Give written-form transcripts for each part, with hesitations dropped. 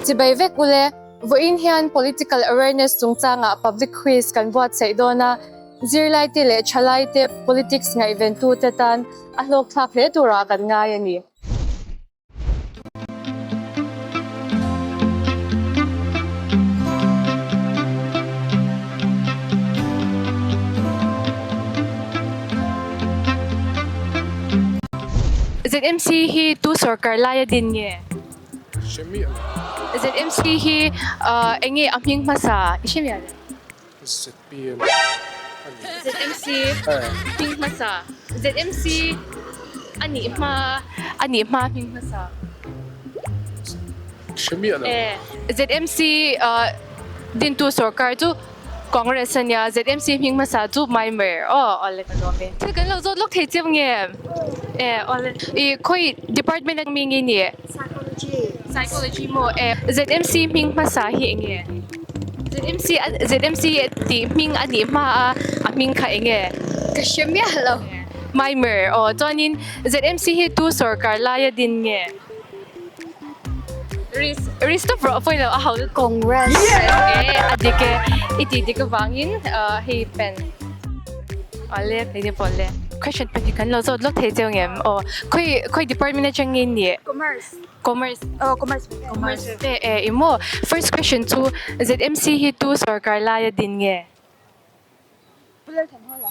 Chibai vek ule, vawiin hian Political Awareness chungchangah Public Quiz kan buatsaih dawn a, zirlaite leh thalaite politics ngaihventute tan a hlawkthlak hle turah kan ngai a ni. ZMC hi tu sorkar laia din nge? ZMC hi enge a hming hmasa i hre mial em? ZPM a ni. ZMC hming hmasa. ZMC a nih hma a nih hma hming hmasa. Hre miah lo. ZMC dintu sorkar chu Congress a nia, ZMC hming hmasa chu Maimer aw awle ka lawm e. Thil kan lo zawt lawk thei chiang nge? E awle i khawi department a mi nge ni? Psychology. Psychology maw e ZMC hming hmasa hi eng nge? ZMC ZMC tih hming a nih hma a a hming kha eng nge? Ka hre miah lo. Maimer aw chuanin ZMC hi tu sorkar laia din nge? Risto rawh pawh ilo a ho lutuk. Congress. E a dik e i tih dik avangin hei pen awle kei ni pawh le. Question pahnih kan lo zawt lawk thei cheu ngem aw khawi khawi department atang nge ni? Commerce. Commerce. Aw commerce. Commerce ve e i maw first question chu ZMC hi tu sorkar laia din nge? Pu Lalthanhawla.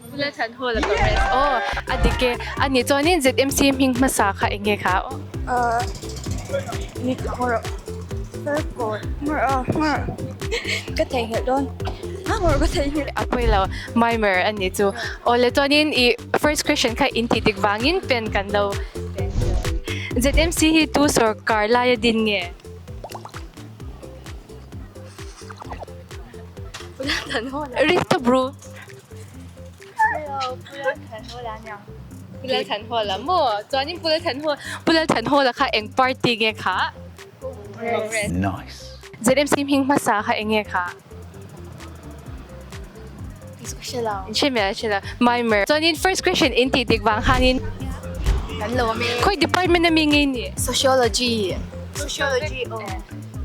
Pu Lalthanhawla Congress aw a dik e. A nih chuanin ZMC hming hmasa kha eng nge kha aw? Ahh ni ngaw rawh Farkawn ngaw rawh ngaw rawh ka theihnghilh dawn ha ngaw rawh ka theihnghilh. A pawi lo Maimer a nih chu. Aw le chuanin i first question kha in tih dik vangin pen kan lo ZMC hi tu sorkar laia din nge? Rita bro. Pulal than haw la maw? Chuanin Pulal than haw Pulal than haw la kha eng party nge kha? Congress. Nice. ZMC hming hmasa kha eng nge kha? Hre lo. Hre miah hre lo. Maimer. Chuanin first question in tih dik vang khanin Kan lo ami. Khawi department ami nge ni? Sociology. Sociology aw.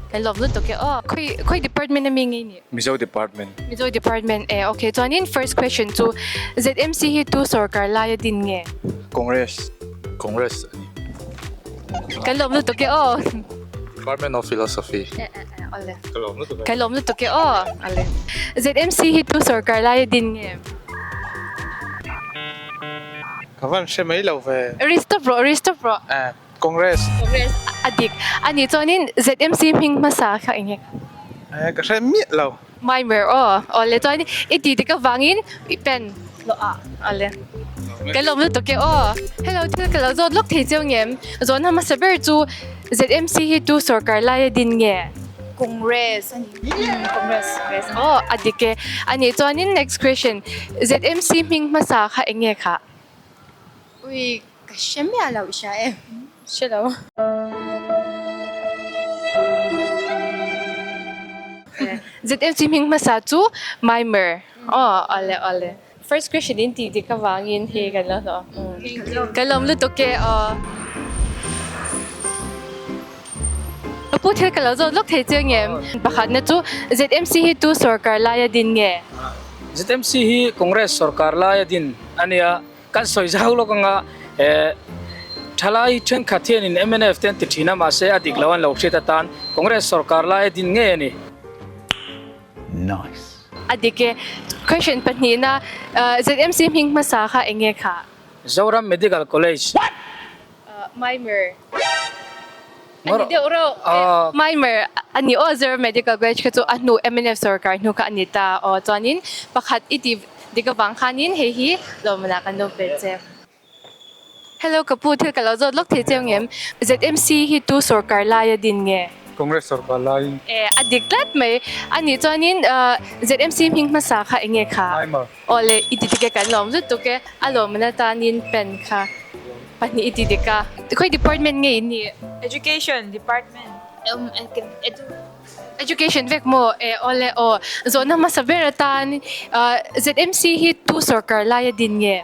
Kan lawm lutuk e aw. Khawi khawi department ami nge ni? Mizo department. Mizo department e okay. Chuanin first question chu ZMC hi tu sorkar laia din nge? Congress. Congress a ni. Kan lawm lutuk e aw. Department of Philosophy. Awle. Ka lawm lutuk e. Ka lawm lutuk e aw. Awle. ZMC hi tu sorkar laia din nge? Ka van hre mai lo ve. Ri stop rawh, ri stop rawh. Eh, Congress. Congress a dik. Ani chuanin ZMC hming hmasa kha eng nge? Eh, ka hre miah lo. Maimer aw. Awle chuan i tih dik avangin i pen hlawh a. Awle. Ka lawm lutuk e aw. Hello thil ka lo zawt lawk thei chiang em? Zawn hmasa ber chu ZMC hi tu sorkar laia din nge? Congress a ni. Congress. Congress aw a dik e. Anih chuanin next question ZMC hming hmasa kha eng nge kha? Ui ka hre miah lo i hria em? Hre lo. ZMC hming hmasa chu Maimer. Aw awle awle. First question in tih dik avangin hei kan lo hlawh. Kan lawm lutuk e aw. Ka pu thil ka lo zawt lawk thei chiang em? Pakhatna chu ZMC hi tu sorkar laia din nge? ZMC hi Congress sorkar laia din a nia. Kan sawi zau lawk anga thalai thenkhat hianin mnf te an ti thin a, mahse a dik lo an lo hriat atan Congress sorkar laia din ngei a ni. Nice. A dik e. Question pahnihna ZMC hming hmasa kha eng nge kha? Zoram Medical College. Maimer. A ni deuh reuh. Maimer a ni aw Zoram Medical College kha chu a hnu mnf sorkar hnu kha a ni ta aw. Chuanin pakhat i ti dik avang khanin hei hi lawmmanah kan lo pe che. Hello ka pu thil ka lo zawt lawk thei cheu ngem? ZMC hi tu sorkar laia din nge? Congress sorkar laiin. E a dik tlat mai. A nih chuanin ZMC hming hmasa kha eng nge kha? Maimer. Aw le i ti dik e kan lawm lutuk e. A lawmna tanin pen kha pahnih i ti dik a. Khawi department nge in nih? Education department. Education vek maw? E aw le aw. Zawhna hmasa ber atan ZMC hi tu sorkar laia din nge?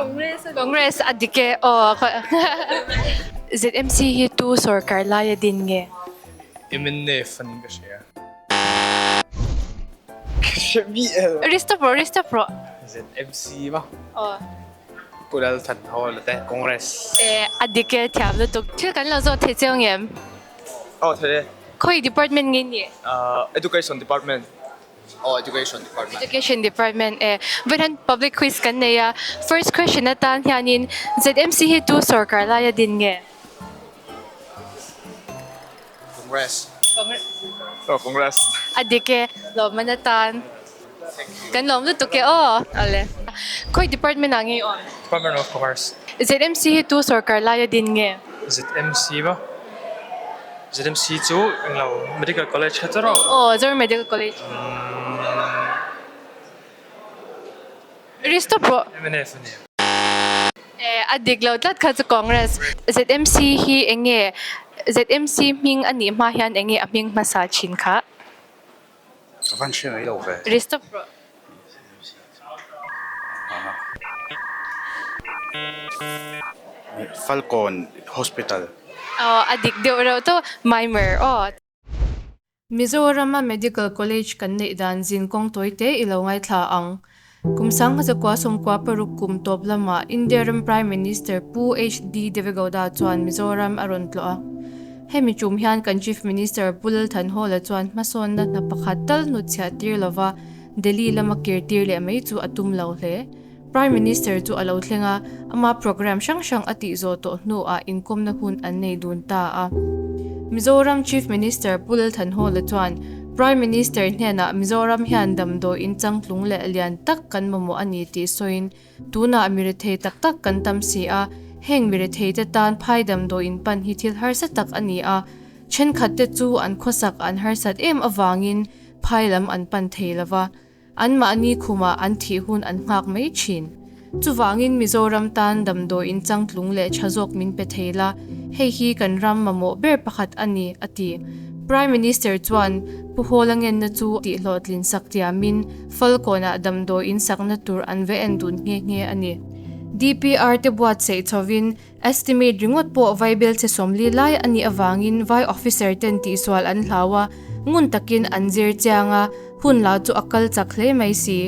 Congress Congress a dik e aw. ZMC hi tu sorkar lai a din nge? MNF an ka hria. Ka hre miah lo. Ristop rawh ristop rawh. ZMC maw? Aw. Pu Lalthanhawla te Congress. E a dik e thiam lutuk. Thil kan lo zawt thei chiang em? Aw thei e. Khawi department nge ni? Education department. Aw Education department. Education department e. Vawiin public quiz kan nei a. First question atan hianin ZMC hi tu sorkar laia din nge? Congress. Aw Congress. A dik e. Lawmman atan. Kan lawm lutuk e aw. Awle. Khawi department ah nge i awm? Department of Commerce. ZMC hi tu sorkar laia din nge? ZMC maw? ZMC chu englo Medical College kha chu rawh. Aw Zoram Medical College. Ristop rawh. Mnf a ni. Eh a dik lo tlat kha chu Congress. ZMC hi enge ZMC hming a nih hma hian enge a hming hmasa thin kha? Ka van hre mai lo ve. Ristop rawh. Falkawn Hospital. Aw a dik deuh reuh tawh Maimer aw. Mizorama Medical College kan neih dan zin kawng tawi te i lo ngaithla ang. Kum sanghazakua sawmkua paruk kum tawp lamah India ram Prime Minister Pu HD Devegowda chuan Mizoram a rawn tlawh a. Hemi tum hian kan Chief Minister Pu Lal Thanhawla chuan hmasawnna hna pakhat tal hnutchhiah tir lova Delhi lama kir tir leh mai chu a tum lo hle. Prime Minister chu a lo thleng a, ama programme hrang hrang a tih zawh tawh hnuah inkawmna hun an nei dun ta a. Mizoram Chief Minister Pu Lal Thanhawla chuan Prime Minister hnenah Mizoram hian damdawi inchangtlung leh lian tak kan mamawh a ni tih sawiin tunah mirethei tak tak kan tam si a, heng miretheite tan phai damdawi inpan hi thil harsa tak a ni a, thenkhatte chu an khawsak an harsat em avangin phai lam an pan thei lova. Anmahni khumah an thih hun an nghak mai thin. Chuvangin Mizoram tan damdawi inchangtlung leh tha zawk min pe thei la, hei hi kan ram mamawh ber pakhat a ni, a ti. Prime Minister chuan Pu Hawla ngenna chu tihhlawhtlin sak tiamin Falkawnah damdawi insakna tur an va en dun nghe nghe a ni. DPR te buatsaih chhovin Estimate ringawt pawh vaibel che sawmli lai a nih avangin vai officer ten tihsual an hlau a, ngun takin an zir chiang a, hun lah chu a kal chak hle mai si.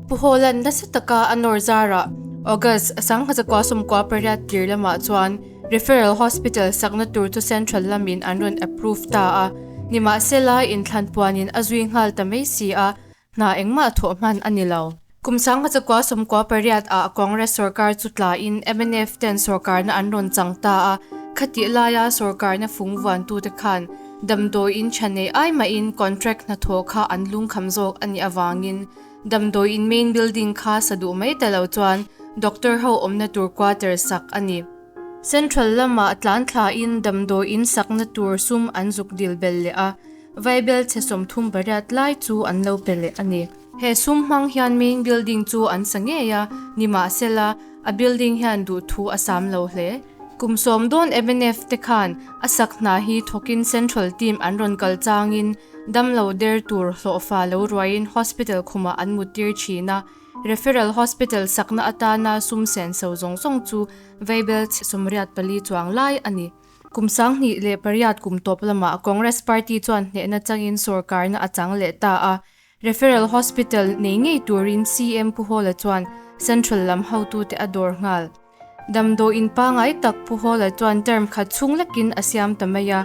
Pu Hawla'n nasa taka a nawr zarah August sanghazakua sawmkua pariat tir lamah chuan Referral Hospital sakna tur chu Central lamin an rawn approve ta a, nimahsela inthlan puanin a zui nghal ta mai si a, Hna engmah thawh hman a ni lo. Kum sanghazakua sawmkua pariat ah Congress sorkar chu tlain mnf ten sorkarna an rawn chang ta a, khatih laia sorkarna fung vuantute khan damdawiin tha nei ai mahin contract hnathawh kha an lungkham zawk a nih avangin damdawiin main building kha sa duh mai ta lo chuan doctor ho awmna tur quarter sak a ni. Central lamah tlan thlain damdawiin sakna tur sum an zuk dil belh leh a. Vaibel chhe 38 lai chu an lo pe leh a ni. He sum hmang hian main building chu an sa ngei a, nimahsela a building hian duhthu a sam lo hle. Kum sawm dawn mnf te khan a sak hna hi thawkin central team an rawn kal changin damlo der tur hlawhfa lo ruaiin hospital khumah an muttir thin a, Referral Hospital sakna atana sum senso zawng zawng chu Vaibel chhe 84 chuang lai a ni. Kum 2008 kum tawp lamah Congress party chuan hnehna changin sorkarna a chang leh ta a, Referral Hospital nei ngei turin CM Pu Hawla chuan Central lam hotute a dawr nghal. Damdawiin pangngai tak Pu Hawla chuan term khat chhung lekin a siam ta mai a,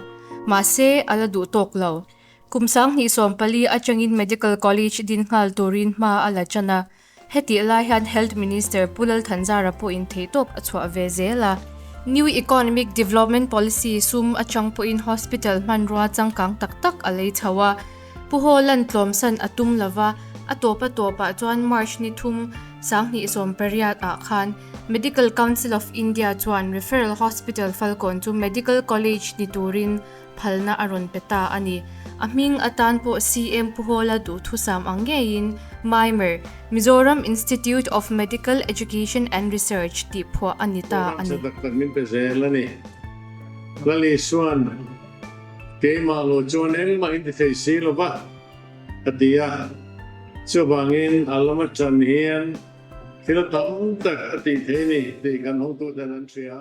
mahse a la duh tawk lo. Kum 2014 atangin Medical College din nghal turin hma a la tan a, Hetih lai hian Health Minister Pu Lal Thanzara pawhin theihtawp a chhuah ve zel a. New Economic Development Policy sum atang pawhin hospital hmanrua changkang tak tak a lei chho a. Pu Hawla'n tlawmsan a tum lova, a tawp a tawpah chuan March ni thum 2018 ah khan Medical Council of India chuan Referral Hospital Falkawn chu Medical College ni turin phalna a rawn pe ta a ni. A hming atan pawh CM Pu Hawla duhthusam ang ngeiin MIMER, Mizoram Institute of Medical Education and Research, tih phuah a ni ta a ni. Tak tak min pe zel a ni. Lal Isuan, Keimah lo chuan engmah in ti thei si lo va, a ti a. Chuvangin a lama ṭan hian. Thil tam tak a tih thei a ni tih kan hotuten an hria.